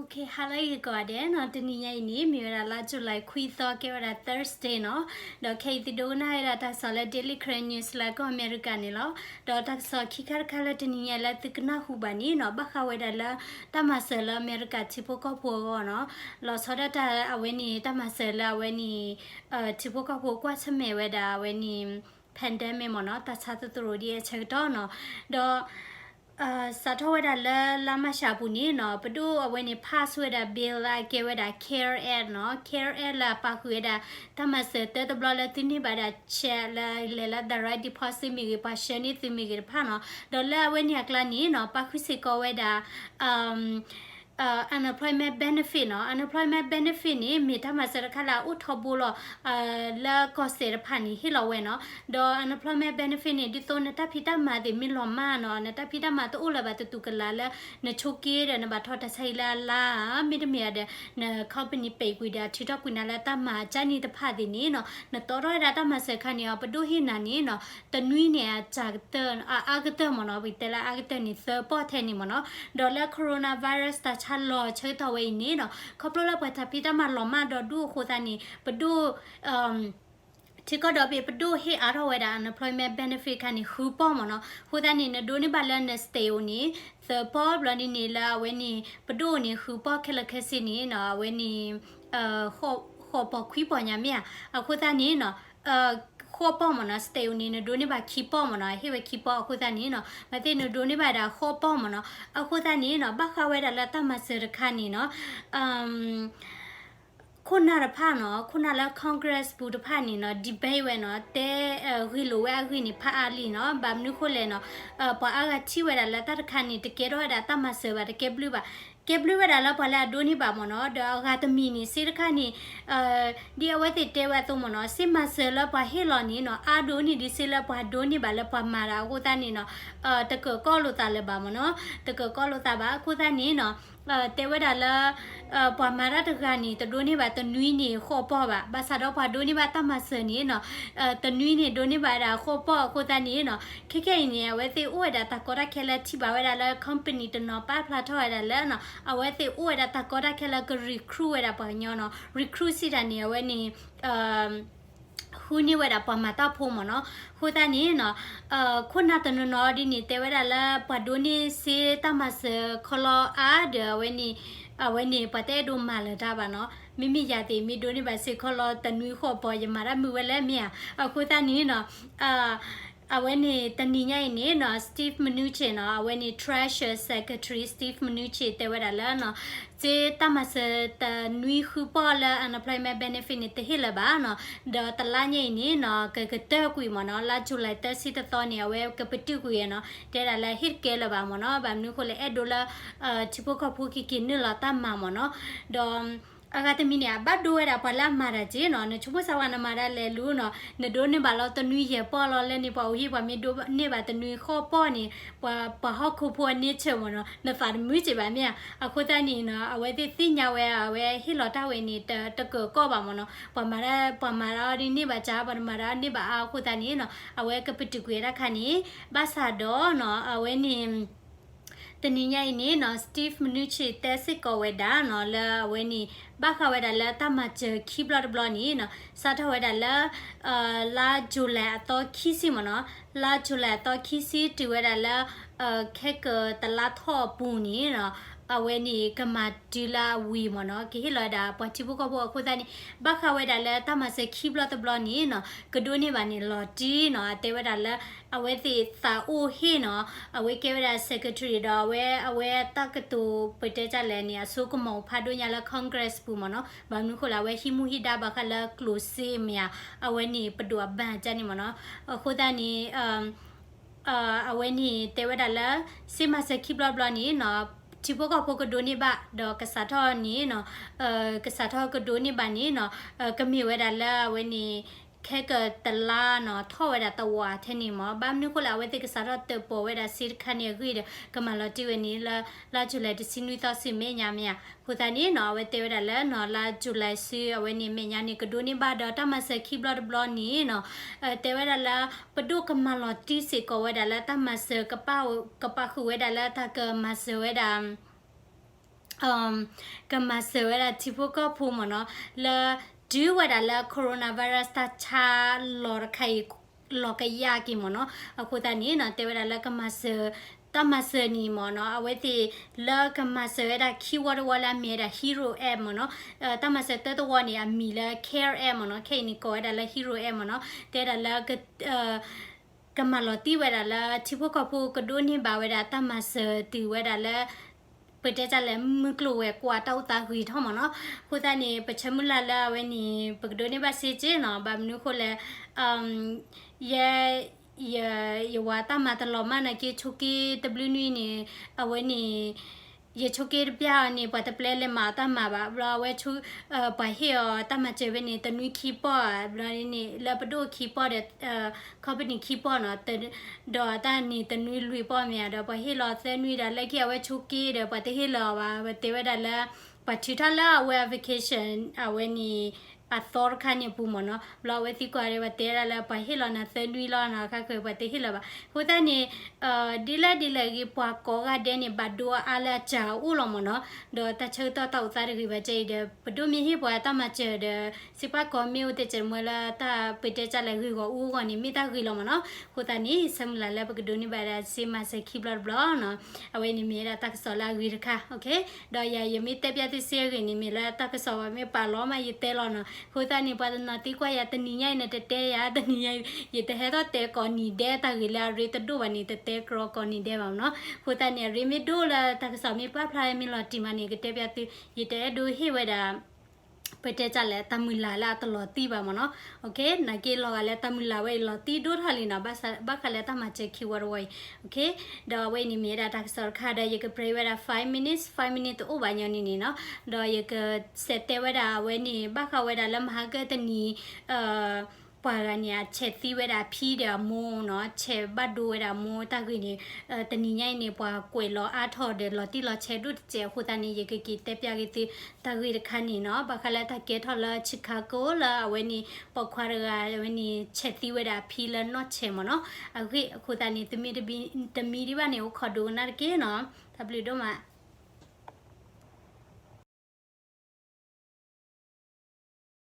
Okay, hello ဂ့ၤကိးဂၤဒဲးနီၤ, တနံၤညါအံၤန့ၣ် မ့ၢ်ဝဲဒၣ်လါ July ခွံသီ ကဲဝဲဒၣ် Thursday နီၤ, ဒီးခဲအံၤသုဒိကနၣ်ဝဲဒၣ်တၢ်ကစီၣ်လၢ Daily Karen News လၢကီၢ်အမဲရကၤန့ၣ်လီၤ. ဒီးတၢ်ကစီၣ်ခံခါတခါလၢတနံၤညါလၢသုကနၢ်ဟူဘၣ်န့ၣ်နီၤ, ဘၣ်ဃးဝဲဒၣ်လၢတၢ်မၤစၢၤလၢအမဲရကၤထံဖိကီၢ်ဖိအဂီၢ်နီၤ, လီၤဆီဒၣ်တၢ်အဝဲန့ၣ် တၢ်မၤစၢၤလၢအဝဲန့ၣ် ထံဖိကီၢ်ဖိကွၢ်ဆၢၣ်မဲာ်ဝဲဒၣ်အဝဲန့ၣ် pandemic မ့ၢ်နီၤ, တၢ်ဆါသရိာ်ဒ်အဆၢကတီၢ်နီၤ, ဒီး စးထီၣ်ဝဲဒၣ်လၢလါမၢ်ၡးအပူၤန့ၣ်နီၤ, ပဒိၣ်အဝဲန့ၣ် pass ဝဲဒၣ် bill လၢအကဲဝဲဒၣ် care act နီၤ, care act လၢအပာ်ဃုာ်ဝဲဒၣ် တၢ်မၤစၢၤတၢတဘျီလၢသုန့ၢ်ဘၣ်ဒၣ် check လၢလဲၤလၢ direct deposit မ့ၢ်ဂ့ၤ, ပှၤဆှၢန့ၢ်သုမ့ၢ်ဂ့ၤတဖၣ်နီၤ, ဒီးလၢအဝဲန့ၣ်အကျါန့ၣ်နီၤ, ပာ်ဃုာ်စ့ၢ်ကီးဝဲဒၣ် unemployment benefit နီၤ, unemployment benefit န့ၣ် မ့ၢ်တၢ်မၤစၢၤတခါလၢအအိၣ်ထီဘိလီၤ လၢကီၢ်စဲၣ်တဖၣ်န့ၣ် ဟ့ၣ်လီၤဝဲနီၤ, ဒီး unemployment benefit န့ၣ် ဒ်သိးနတၢ်ဖံးတၢ်မၤသ့ၣ်မ့ၢ်လီၤမၢ်နီၤ, နတၢ်ဖံးတၢ်မၤတအိၣ်လၢၤဘၣ်တတူၢ်ကလာ်လၢ နဆိးက့ဒီး နဘၣ်ထီၣ်တၢ်ဆါဟံၣ်လၢအလါ, မ့တမ့ၢ်ဒီး န company ပံးကွံာ်ဒီး ထုးထီၣ်ကွံာ်နၤလၢတၢ်မၤကၢ်န့ၣ်တဖၣ်သ့ၣ်န့ၣ်နီၤ, နတီထီၣ်ဝဲဒၣ်တၢ်မၤစၢၤခါန့ၣ်အီၤ ပဒိၣ်ဟ့ၣ်နၤန့ၣ်နီၤ, တနွံန့ၣ် အစှၤကတၢၢ် အအါကတၢၢ်မ့ၢ်နီၤ, ပကတဲလၢအါကတၢၢ်န့ၣ် သၢပီၢ်ထဲန့ၣ်မ့ၢ်နီၤ, ဒီးလၢ coronavirus တၢ်ဆါလီၤဆၢကတီၢ်ဝဲအံၤန့ၣ်နီၤ, ခီဖျိလၢပှၤတၢ်ဖံးတၢ်မၤလီၤမၢ်ဒီးဒူၣ်အဃိသတးန့ၣ် ပဒိၣ် ထံကီၢ်ဒီဘ့ၣ်ပဒိၣ်ဟ့ၣ်အါထီၣ်ဝဲဒၣ် unemployment benefit ခါန့ၣ် ဃုပီၢ်မ့ၢ်နီၤ, အဃိသတးန့ၣ် နဒိးန့ၢ်ဘၣ်လၢန state အိၣ်န့ၣ် သၢပီၢ်ဘျီဒ်န့ၣ် လၢအဝဲန့ၣ် ပဒိၣ်အိၣ်န့ၣ် ဃုပီၢ်ခဲလၢာ်ခဲဆ့န့ၣ်နီၤ, အဝဲန့ၣ် ဃိးပီၢ်ခွံပီၢ်ညါမ့ၢ်ဧါ, အဃိသတးန့ၣ်နီၤ ဃိးပီၢ်မ့ၢ်နီၤ, state အိၣ်န့ၣ် နဒိးန့ၢ်ဘၣ်ခံပီၢ်မ့ၢ်နီၤ, ဟ့ၣ်ဝဲခံပီၢ်အဃိသတးန့ၣ်နီၤ, မ့ၢ်သ့ၣ်နဒိးန့ၢ်ဘၣ်ဒၣ်ဃိးပီၢ်မ့ၢ်နီၤ, အဃိသတးန့ၣ်နီၤ ဘၣ်ဃးဝဲဒၣ်လၢတၢ်မၤစၢၤတခါန့ၣ်နီၤ ခိၣ်နၢ်တဖၣ်နီၤ, ခိၣ်နၢ်လၢ Congress ပူၤတဖၣ်န့ၣ်နီၤ debate ဝဲနီၤ, တဲဂ့ၢ်လိာ်ဝဲအဂ့ၢ်န့ၣ် ဖးအါလံနီၤ, ဘၣ်မနုၤဃိလဲၣ်နီၤ, ပှၤအါဂၤထံၣ်ဝဲဒၣ်လၢတၢ်တခါန့ၣ် တကဲထီၣ်ဝဲဒၣ်တၢ်မၤစၢၤဘၣ်, တကဲဘျုးဘၣ်, ကဲဘျုးဝဲဒၣ်လၢပှၤလၢအဒိးန့ၢ်ဘၣ်မ့ၢ်နီၤ, ဒီးအဂၤတမံၤန့ၣ် စ့တခါန့ၣ် ဒ်အဝဲသ့ၣ်တဲဝဲအသိးမ့ၢ်နီၤ, စ့မၤစၢၤလၢပှၤဟ့ၣ်လီၤန့ၣ်နီၤ အါဒိၣ်န့ၢ်ဒံးစ့လၢပှၤဒိးန့ၢ်ဘၣ်လၢပှၤမၤတၢ်အဃိသတးန့ၣ်နီၤ, တကၢၢ်ကီလိာ်သးလၢၤဘၣ်မ့ၢ်နီၤ, တကၢၢ်ကီလိာ်သးဘၣ်အဃိသတးန့ၣ်နီၤ တဲဝဲဒၣ်လၢ ပှၤမၤတၢ်တဂၤန့ၣ် တဒိးန့ၢ်ဘၣ်တနွံန့ၣ် ဃိးပီၢ်ဘၣ်, ဘၣ်ဆၣ်ဒီးပှၤဒိးန့ၢ်ဘၣ်တၢ်မၤစၢၤန့ၣ်နီၤ တနွံန့ၣ် ဒိးန့ၢ်ဘၣ်ဝဲဒၣ်ဃိးပီၢ်အဃိသတးန့ၣ်နီၤ, ခဲခဲအံၤန့ၣ် အဝဲသ့ၣ်အိၣ်ဝဲဒၣ်တၢ်ကီတၢ်ခဲလၢထံၣ်ဘၣ်ဝဲဒၣ်လၢ company တနီၤပာ်ဖျါထီၣ်ဝဲဒၣ်လၢနီၤ, အဝဲသ့ၣ်အိၣ်ဝဲဒၣ်တၢ်ကီတၢ်ခဲလၢက recruit ဝဲဒၣ်ပှၤကညီနီၤ, recruit စံးတၢ်န့ၣ် အဝဲန့ၣ် ဃုန့ၢ်ဝဲဒၣ်ပှၤမၤတၢ်ဖိမ့ၢ်နီၤ, အဃိသတးန့ၣ်နီၤ ခိၣ်နၢ်တနီၤနီၤဒ်န့ၣ် တဲဝဲဒၣ်လၢ ပှၤဒိးန့ၢ်စ့တၢ်မၤစၢၤခီလီအါဒီး အဝဲန့ၣ် အဝဲန့ၣ် ပှၤတအဲၣ်ဒိးမၤလၢၤတၢ်ဘၣ်နီၤ, မ့မ့ၢ်ယၤသ့ၣ် မ့ၢ်ဒိးန့ၢ်ဘၣ်စ့ခီလီတနွံဃိးပီၢ် ယမၤတၢ်မုာ်ဝဲလဲၣ်မ့ၢ်ဧါ, အဃိသတးန့ၣ်နီၤ အဝဲန့ၣ်တနံၤညါအံၤန့ၣ်နီၤ Steven Mnuchin နီၤ, အဝဲန့ၣ် Treasury Secretary Steven Mnuchin တဲဝဲဒၣ်လၢနီၤ စ့တၢ်မၤစၢၤတနွံဃုပီၢ်လၢ unemployment benefit န့ၣ် တဟ့ၣ်လၢၤဘၣ်နီၤ, ဒီးတလါညါအံၤန့ၣ်နီၤ ကကတၢၢ်ကွံာ်မ့ၢ်နီၤ, လါ July သၢဆံတသီန့ၣ် အဝဲကပတုာ်ကွံာ်နီၤ, တဲဒၣ်လၢဟ့ၣ်တကဲလၢၤဘၣ်မ့ၢ်နီၤ, ဘၣ်မနုၤဃိလဲၣ် အဲၣ်ဒိးလၢ ထံဖိကီၢ်ဖိကက့ၤနုာ်လီၤတၢ်မၤမ့ၢ်နီၤ, ဒီး အဂၤတမံၤန့ၣ် အဘၣ်ဒိဝဲဒၣ်ပှၤလၢအမၤတၢ်က့နီၤ, နဆိကမိၣ်စၢ်ဝဲနမၤတၢ်လဲၤလူၤနီၤ, နဒိးန့ၢ်ဘၣ်လီၤတနွံယဲၢ်ပီၢ်လီၤ, လၢန့ၣ်ပှၤအိၣ်ဟံၣ်ပှၤမ့ၢ်ဒိးန့ၢ်ဘၣ်တနွံဃိးပီၢ်န့ၣ် ပှၤဟီၣ်ခိၣ်ဖိအန့ဆၢၣ်မ့ၢ်နီၤ, နသးတမုာ်က့ဘၣ်မ့ၢ်ဧါ, အဃိသတးန့ၣ်နီၤ အဝဲသ့ၣ်သ့ၣ်ညါဝဲ အဝဲဟ့ၣ်လီၤတၢ်ဝဲန့ၣ် တကၢၢ်ကီၢ်ဘၣ်မ့ၢ်နီၤ, ပှၤမၤတၢ် ပှၤမၤတၢ်အီၤဒ်န့ၢ်ဘၣ်ကၢ်, ပှၤမၤတၢ်အီၤန့ၢ်ဘၣ်အါအဃိသတးန့ၣ်နီၤ အဝဲကပတုာ်ကွံာ်တၢ်ခါန့ၣ်, ဘၣ်ဆၣ်ဒီးနီၤ အဝဲန့ၣ် တနံၤညါအံၤန့ၣ်နီၤ Steven Mnuchin တဲစ့ၢ်ကီးဝဲဒၣ်နီၤ လၢအဝဲန့ၣ် ဘၣ်ဃးဝဲဒၣ်လၢတၢ်မၤစၢၤခံဘျီတဘျီန့ၣ်နီၤ စးထီၣ်ဝဲဒၣ်လၢ လါ July အသီခံဆံမ့ၢ်နီၤ, လါ July အသီခံဆံတုၤဝဲဒၣ်လၢ ခဲကတလါထီၣ်အပူၤန့ၣ်နီၤ အဝဲန့ၣ်ကမၤတုၤလၢအဝံၤမ့ၢ်နီၤ, ကဟ့ၣ်လီၤဝဲဒၣ်ပှၤထံဖိကီၢ်ဖိအဃိသတးန့ၣ် ဘၣ်ဃးဝဲဒၣ်လၢတၢ်မၤစၢၤခံဘျီတဘျီန့ၣ်နီၤ ကဒိးန့ၢ်ဘၣ်န့ၣ်လီၤတံၢ်နီၤ, အတဲဝဲဒၣ်လၢ အဝဲသ့ၣ်သးအိၣ်ဟ့ၣ်နီၤ, အဝဲကဲဝဲဒၣ် secretary ဒီးအဝဲ အဝဲတၢ်ကတိၤပတဲတၢ်လဲၣ်န့ၣ် အစိကမီၤဖးဒိၣ်ညါလၢ Congress ပူၤမ့ၢ်နီၤ, ဘၣ်မနုၤဃိလဲၣ် အဝဲဟံးမူဟံးဒါဘၣ်ဃးလၢကျိၣ်စ့မ့ၢ်ဧါ, အဝဲန့ၣ်ပဒိၣ်အဘၣ်ကၢ်န့ၣ်မ့ၢ်နီၤ, အဃိသတးန့ၣ် အဝဲန့ၣ်တဲဝဲဒၣ်လၢ စ့မၤစၢၤခံဘျီတဘျီန့ၣ်နီၤ ထံဖိကီၢ်ဖိကဒိးန့ၢ်ဘၣ် ဒီးကစးထီၣ်န့ၣ်နီၤ ကစးထီၣ်ကဒိးန့ၢ်ဘၣ်န့ၣ်နီၤ ကမ့ၢ်ဝဲဒၣ်လၢအဝဲန့ၣ် ခဲကတလါနီၤ ထီၣ်ဝဲဒၣ်တဝးထဲန့ၣ်မ့ၢ်, ဘၣ်မနုၤဃိလဲၣ် အဝဲသ့ၣ်ကစးထီၣ်တၢၣ်ပီၣ်ဝဲဒၣ်စ့တခါန့ၣ်အဂ့ၢ်ဒီး ကမၤလီၤတံၢ်ဝဲန့ၣ်လၢ လါ July တဆံနွံသီဆူမဲာ်ညါမ့ၢ်ဧါ, အဃိသတးန့ၣ်နီၤ အဝဲတဲဝဲဒၣ်လၢနီၤ လါ July ဆူအဝဲန့ၣ်မဲာ်ညါန့ၣ် ကဒိးန့ၢ်ဘၣ်ဒီးတၢ်မၤစၢၤခံဘျီတဘျီန့ၣ်နီၤ တဲဝဲဒၣ်လၢ ပဒိၣ်ကမၤလီၤတံၢ်စ့ၢ်ကီးဝဲဒၣ်လၢတၢ်မၤစၢၤ ကပာ်ဃုာ်ဝဲဒၣ်လၢတၢ်ကမၤစၢၤဝဲဒၣ် ကမၤစၢၤဝဲဒၣ်ထံဖိကီၢ်ဖိမ့ၢ်နီၤ, လၢတုၤဝဲဒၣ်လၢ coronavirus တၢ်ဆါလီၤတခါအံၤ လီၤကယၢ်က့ၤမ့ၢ်နီၤ. အဃိသတးန့ၣ်နီၤ တဲဝဲဒၣ်လၢကမၤစၢၤ တၢ်မၤစၢၤန့ၣ်မ့ၢ်နီၤ အဝဲသ့ၣ်လၢကမၤစၢၤဝဲဒၣ်ခံဝီတဝီလၢအမ့ၢ်ဝဲဒၣ် Hero App မ့ၢ်နီၤ. တၢ်မၤစၢၤတၢတဝီန့ၣ် အမံၤလၢ Care App မ့ၢ်နီၤ. ခဲအံၤန့ၣ်ကိးဝဲဒၣ်လၢ Hero App မ့ၢ်နီၤ. တဲဒၣ်လၢ ကမၤလီၤတံၢ်ဝဲဒၣ်လၢထံဖိကီၢ်ဖိကဒိးန့ၢ်ဘၣ်ဝဲဒၣ်တၢ်မၤစၢၤတုၤဝဲဒၣ်လၢ ပတဲတၢ်လၢမုၢ်ကျိၤဝဲၤကွာ်တၢ်အိၣ်သးဂ့ၤထီၣ်မ့ၢ်နီၤ. အဃိသတးန့ၣ် ပဆၢမုၢ်လၢ်လၢအဝဲန့ၣ် ပကဒိးန့ၢ်ဘၣ်စ့ၢ်ကီးနီၤ. ဘၣ်မနုၤအဃိလဲၣ်, ယဲ ယ ယဝၤတၢ်မၤတလီၤမၢ်နာ်က့ ဆိးက့တဘျုးနွံန့ၣ် အဝဲန့ၣ် ယဆိးက့တပျၢ်အီၤန့ၣ် ပှၤတပျဲလဲၤမၤအီၤတၢ်မၤဘၣ်. ဘျီအဝဲ ပှၤဟ့ၣ်အီၤတၢ်မၤစၢၤဖဲန့ၣ် တနွံခံပီၢ်ဧါ, ဘျီန့ၣ် လၢပဒိၣ်ခံပီၢ်ဒီး company ခံပီၢ်နီၤ, ဒီးတၢ်န့ၣ်တနွံလွံၢ်ပီၢ်မ့ၢ်ဧါ, ဒီးပှၤဟ့ၣ်လီၤသၢနွံဒီး လၢခံအဝဲဆိးက့ဒီး ပှၤတဟ့ၣ်လီၤအီၤဘၣ်. ပတဲဝဲဒၣ်လၢ ပှၤထုးထီၣ်လၢအဝဲ application အဝဲန့ၣ် အသီတခါန့ၣ်အပူၤမ့ၢ်နီၤ. ဘျီအဝဲသံကွၢ်ဒီး ပှၤတဲဒၣ်လၢ ပှၤဟ့ၣ်လီၤနၤသၢနွံလီၤနီၤ, ခါခါပှၤတဟ့ၣ်လီၤဘၣ်. အဃိသတးန့ၣ် ဒ်လဲၣ်ဒ်လဲၣ်ဂ့ၤ ပှၤကိးဂၤဒဲးန့ၣ် ဘၣ်ဒိအါလၢအစှၤအအိၣ်လီၤမ့ၢ်နီၤ. ဒီးတၢ်ဆၢကတီၢ်တၢ်အိၣ်သးတဂ့ၤဘၣ် ကဲအံၤဒီး ပဒိၣ်မ့ၢ်ဟ့ၣ်ပှၤတၢ်မၤစၢၤဒီး စံးပာ်ကိးမ့ၢ်အိၣ်တစဲးမ့ၢ်လၢတၢ်ပတဲတၢ်လၢဂ့ၢ်ဂီၢ်အူအဂီၢ်န့ၣ် မ့ၢ်တၢ်ဂ့ၤလီၤမ့ၢ်နီၤ. အဃိသတးန့ၣ် ဆၢမုၢ်လၢ်လၢပကဒိးန့ၢ်ဘၣ်ဒၣ်စ့မၤစၢၤခံဘျီတဘျီနီၤ. အဝဲန့ၣ်မ့ၢ်ဝဲဒၣ်တၢ်ကစီၣ်လၢအဂ့ၤတခါ, okay. ဒီးယၤ ယမ့ၢ်တဲပျၢ်သုစ့အဂ့ၢ်န့ၣ် မ့ၢ်လၢတၢ်ကစီၣ်ဘၣ် မ့ၢ်ပာ်လီၤမးယတဲလီၤနီၤ. အဃိသတးန့ၣ် ပှၤတနီၤသံကွၢ်ယၤ တနံၤညါအံၤနတတဲယၤ, တနံၤညါအံၤ ယတဟဲထီၣ်တဲကိးနံၤဒဲးတၢ်ဂ့ၢ်လၢအရ့တဒိၣ်ဘၣ်န့ၣ် တတဲကြီကိးနံၤဒဲးဘၣ်မ့ၢ်နီၤ. အဃိသတးန့ၣ် အရ့မ့ၢ်ဒိၣ်လၢတၢ်ကစီၣ်မ့ၢ်ပာ်ဖျါမ့ၢ်လီၤတံၢ်မးန့ၣ် ကတဲပျၢ်သု ယတအဲၣ်ဒိးဟ့ၣ်ဝဲဒၣ် ပတဲတၢ်လၢ တၢ်မုၢ်လၢ်လၢအတလီၤတံၢ်ဘၣ်မ့ၢ်နီၤ. Okay, နာ်က့လီၤဂာ်လၢတၢ်မုၢ်လၢ်ဝဲအံၤလီၤတံၢ်ဒိၣ်ထီၣ်လံနီၤ, ဘၣ်ဃးလၢတၢ်မၤစၢၤခံဝီတဝီအံၤ. Okay, ဒီးအဝဲအံၤန့ၣ်မ့ၢ်ဝဲဒၣ်တၢ်ကစီၣ်တခါဒီး ယက break ဝဲဒၣ် five minutes, five minutes တအိၣ်ဘၣ်ညီနုၢ်န့ၣ်နီၤ. ဒီးယကစးတဲဝဲဒၣ်အဝဲန့ၣ် ဘၣ်ဃးဝဲဒၣ်လၢမဟါကတနံၤ ပှၤဂၤန့ၣ် အဆဲးသံဝဲဒၣ်အဖံဒီးအမိၢ်နီၤ, ဆဲးဘၣ်ဒိဝဲဒၣ်အမိၢ်တၢ်ဂ့ၢ်န့ၣ်, တနံၤညါအံၤန့ၣ် ပှၤကွဲးလီၤအါထီၣ်ဒီးလီၤတံၢ်လီၤဆဲးဒိၣ်တစဲးအဃိသတးန့ၣ် ယကက့ၤတဲပျၢ်က့ၤသုတၢ်ဂ့ၢ်တခါန့ၣ်နီၤ, ဘၣ်ဃးလၢတၢ်ကဲထီၣ်လၢ Chicago လၢအဝဲန့ၣ် ပိာ်ခွါတဂၤအဝဲန့ၣ် ဆဲးသံဝဲဒၣ်အဖံလၢနီၢ်ဆဲးမ့ၢ်နီၤ, အဂ့ၢ်အဃိသတးန့ၣ် သုမ့ၢ်တမံတမံဒံးဘၣ်န့ၣ် အိၣ်ခိးဒိကနၣ်တက့ၢ်နီၤ, တၢ်ဘျုးဒိၣ်မး.